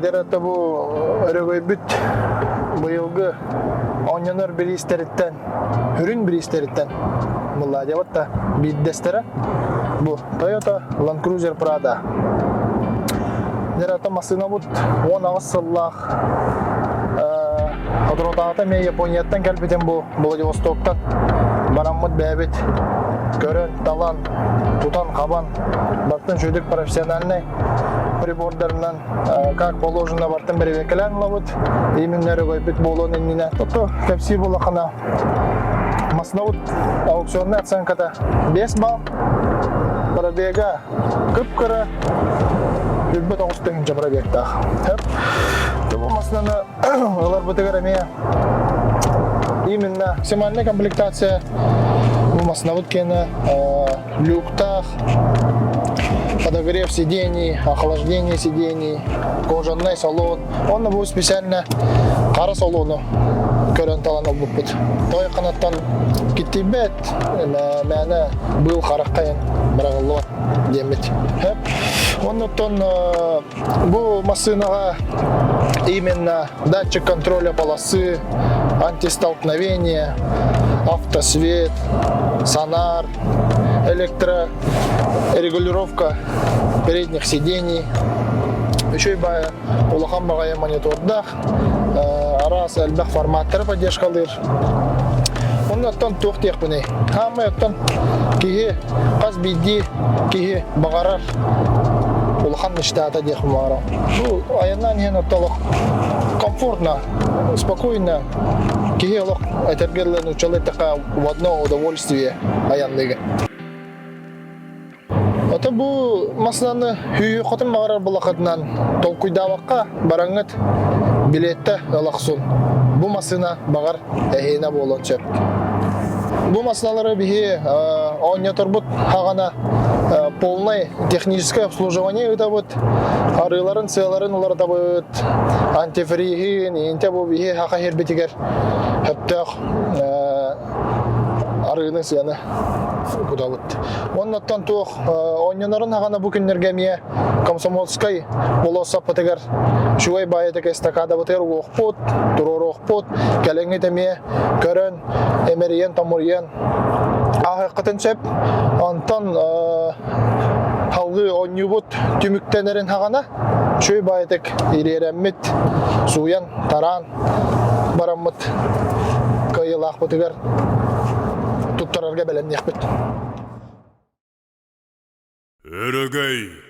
Дьэ бу өрөгөйбүт быйылгы оонньонор бириистэриттэн, үрүҥ бириистэриттэн Мылладьабыт да биирдэстэрэ бу Toyota Land Cruiser Prado. Дьэ массыынабыт 18 сыллаах Соторутааҕыта эмиэ Японияттан кэлбитим бу Владивостоктан бараммыт бэйэбит көрөн, талан, тутан-хабан бартын үчүгдүк профессиональнай прибордарынан как положено бартын бэрэбиэркэлээн ылабыт. Именно өрөгөйбүт буолуон иннинэ. Тобто кэпсиир буоллаххына массыынабыт аукционнай оценката 5 балл. Пробега кып-кыра 29 тыһыынча пробегтаах. Бу массыынаны ыларбытыгар эмиэ именно максимальная комплектация бу массыынабыт киэнэ люктаах, подогрев сидений, охлаждение сидений, кожаный салон. Онно бу специально хара салону көрөн талан ылбыппыт. Той канаттан киттийбэт, мээнэ быыл харахтайын быраҕыллыбат диэммит. Оннуттан бу массыынаҕа именно датчик контроля полосы, антистолкновение, автосвет, сонар, электрорегулировка передних сидений, үчүгэй баайа улахан баҕайы монитордаах, араас элбэх форматтары поддержкалыыр. Оннуттан туох диэхпиний? Хаамай оттон киһи хас биирдии киһи баҕарар улахан мечтата диэхпин баҕарам. Бу айаннаан иһэн оттон олох комфортно, спокойно киһи олох этэргэ дылы нууччалыы эттэххэ в одно удовольствие айанныыгын. Ото бу массыынаны хүүһүөххүтүн баҕарар булахытынан толкуйдаабакка бараҥҥыт билиэттэ ылахсун. Бу массыына баҕар эһиэнэ буолуон сөп. Бу массыыналары биһи оонньоторбут хаҕана полное техническое обслуживание ыытабыт, арыыларын, сыаларын уларытабыт, антифриһин, интэ бу биһи хаха иһэрбитигэр сөптөөх арыыны сыаны кутабыт. Оннуттан туох оонньонорун хаҕана бу күннэргэ эмиэ Комсомольскай болуоссаппытыгар үчүгэй баайытык эстакадабытыгар угуохпут, туруоруохпут, кэлэҥҥит эмиэ көрөн, эмэрийэн-томуруйан ааһыаххытын сөп. Онтон салгыы оонньуубут түмүктэнэрин хаҕана үчүгэй баайытык ириэрэммит, сууйан, тараан бараммыт кыайыылаахпытыгар туттарарга бэлэмниэхпит. Өрөгөй!